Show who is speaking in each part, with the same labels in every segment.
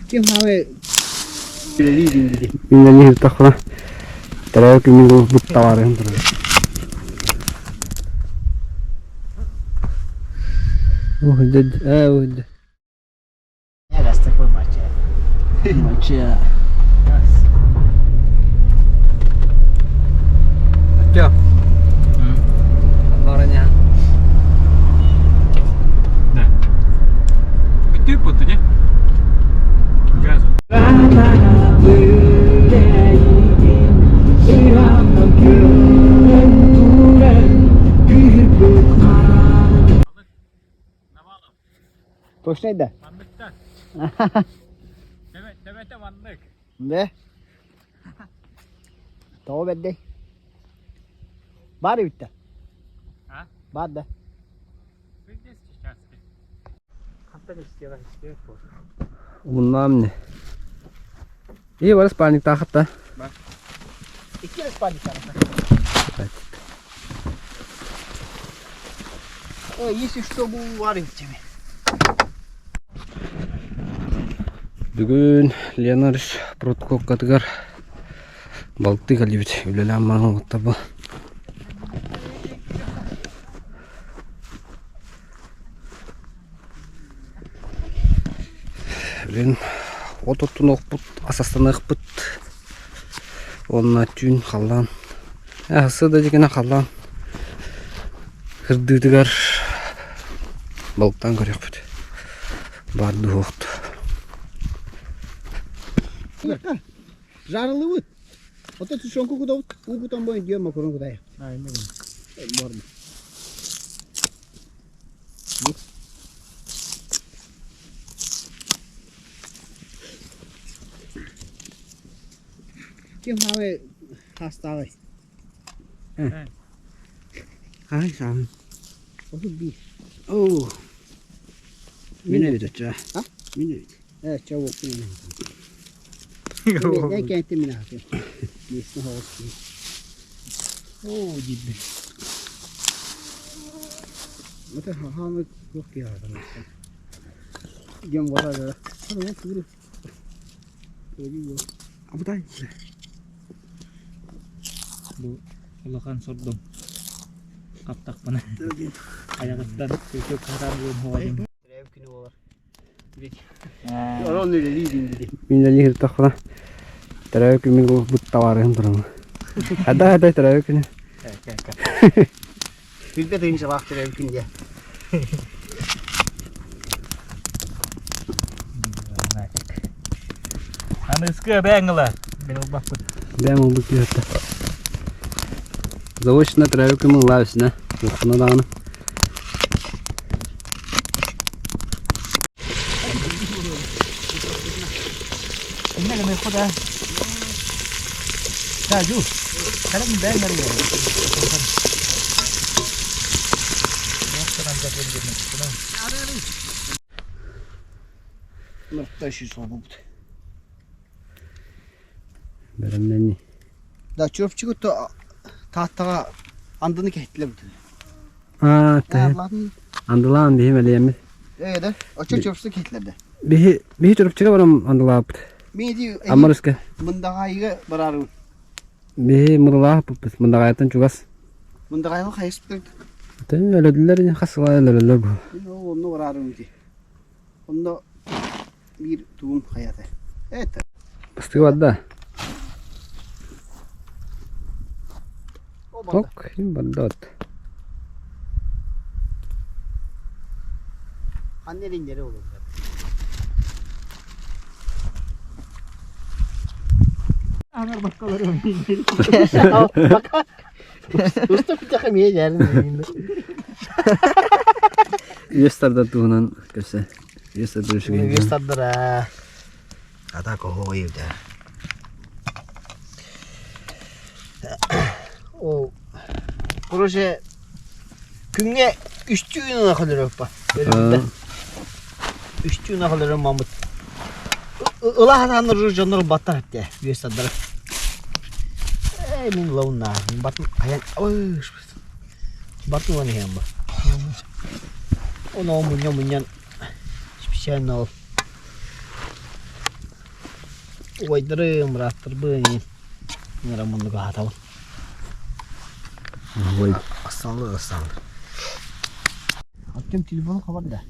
Speaker 1: Ким хаалай
Speaker 2: Үлэлии сырыттахпына төрөөбүт күммүн булбут табаарыһым турар. Уһуйда
Speaker 1: Точно да?
Speaker 3: Манныктан. Төбөтө маннык.
Speaker 1: Да? Тоҕо бэрдэй? Баар эбит да?
Speaker 3: А?
Speaker 1: Баар да?
Speaker 3: Здесь сейчас.
Speaker 2: Умуннаам не. И бар спальниктаахатта.
Speaker 1: Икки спальниктаах. Если что, бу бар эбит
Speaker 2: Бүгүн Ленарыш продкоккатыгар балтыы кэллибит. Үлэлээн баран оттабы. Блин, от оттунуохпут, ас астаныахпыт. Уонна түүн халлаан. Э, да дьикинэ халлаан кырдыытыгар балыктаан көрүөхпүт. Баар дуһуохт.
Speaker 1: Жарылыбыт. Ото тушенку кутабыт, уу кутан бойын диэн макарон кутайа. Барма. Ким хаалай хаастааҕый?
Speaker 2: Хай саамын.
Speaker 1: 31.
Speaker 2: Оо. Мин эбит оччо.
Speaker 1: А?
Speaker 2: Мин эбит.
Speaker 1: Э, чэ уоппун Мен кэнтим мин аатым. Местный хоҕус киһи. Оо, дибби. Это хаамы туох киһи аатым. Дем вода да.
Speaker 2: Абытай.
Speaker 3: Бу улахан сордум. Хаптахпына. Айаҕыттан күтүк хатан буон хоҕойум.
Speaker 1: Орон үлэлиибин диди.
Speaker 2: Үлэлии сырыттахпына төрөөбүт күммүн булбут табаарыһым туран. Хада хада төрөөбүт күнү.
Speaker 1: Билбэт тыынчалаах төрөөбүт күн диэ.
Speaker 3: Аныскы бэҥ ыла. Мен ылбаппыт.
Speaker 2: Бэм ылбыт киһитэ. Заочно төрөөбүт күмүн ылаа үсүнэ. Уххуна даҕаны. Бэлэмнэнии.
Speaker 1: Да, чурапчыгы Тааттаҕа андыны кэһэттилэр бүтүн.
Speaker 2: Аа, тэһэ. Андылаан биһи мэлиэммит.
Speaker 1: Ээ да, оччо чурапчыга кэһэттилэр да.
Speaker 2: Биһи биһи Чурапчыга барам андылаабыт.
Speaker 1: Мин ити
Speaker 2: Аммарыска.
Speaker 1: Мындаҕаайыга бараарыбын.
Speaker 2: Биһи Мырылаах Мындаҕаайыттан чугас.
Speaker 1: Мындаҕаайыга хайыспыт.
Speaker 2: Тэн өлөдүлэр хас сыла өлөрөллөр бу.
Speaker 1: Мин ол онно бараарыбын ити. Онно биир тугум хайата. Это.
Speaker 2: Бастыы барда. Ок, им бардот.
Speaker 1: Ханна эриннэри олордор. Usta bir takım iyi gelin.
Speaker 2: Үөс тардар туһунан көрсө. Үөс тардар үчүгэй.
Speaker 1: Үөс тардар аа. Ата кохоо да. О, короче, күҥҥэ үстүү ынах өлөрөппа. Үстүү ынах өлөрөн мамыт. Ылаһан дьоннор баттар этте, үөс тардара. Эй, мин лаунна, батын аян, ой, батын уон иһэн ба. Ону мунньан-мунньан специально ол убайдарым, бырааттарбын ыҥыран муннук аһатабын.
Speaker 2: Ой.
Speaker 1: Астааллар, астааллар. Артем телефону хабарда.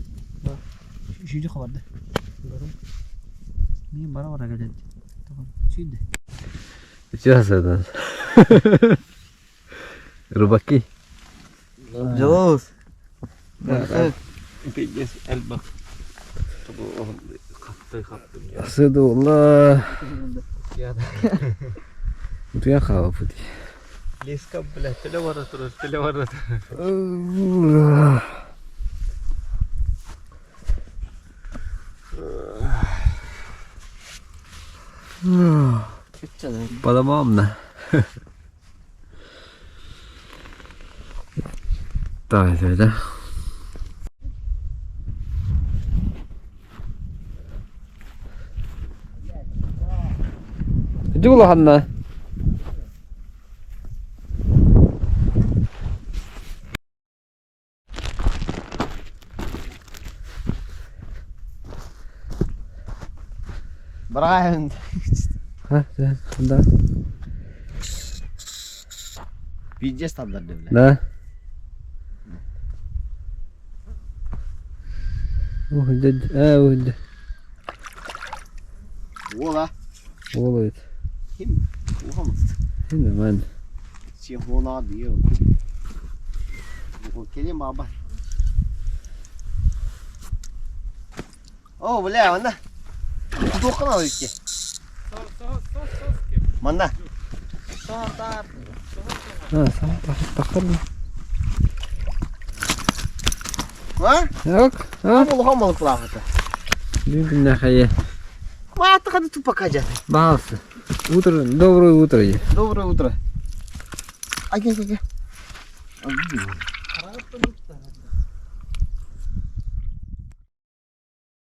Speaker 1: Үшүйді хабарда.
Speaker 3: Мин бара бара кэлэн.
Speaker 1: Сүйді.
Speaker 2: Сейчас это. Рыбаки.
Speaker 4: Дьолоус.
Speaker 3: Пиздец, элбэх. Хапты хапты.
Speaker 2: Сыдулла. Утуйан хаалбыт.
Speaker 3: Леска, блядь, теле бара турар, теле бара турар.
Speaker 2: По домам на. Так, да. Ити улаханна.
Speaker 1: Брайан.
Speaker 2: Ха, да.
Speaker 1: Пиздец там дали, бля.
Speaker 2: Да. Ух, дядь, а, ух, дядь.
Speaker 1: Уола.
Speaker 2: Уолуйт.
Speaker 1: Ким? Уһам.
Speaker 2: Нормально.
Speaker 1: Сихона дио. Келем баба. О, бля, манна. Туоххан ал икки. Манна.
Speaker 2: А, сам тахар.
Speaker 1: А?
Speaker 2: Yok. А?
Speaker 1: Улахан балык лаахыта.
Speaker 2: Бүгүн нахая.
Speaker 1: Маатыхады тупака жат.
Speaker 2: Баасы. Утро, доброе утро.
Speaker 1: Доброе утро. Аке, аке.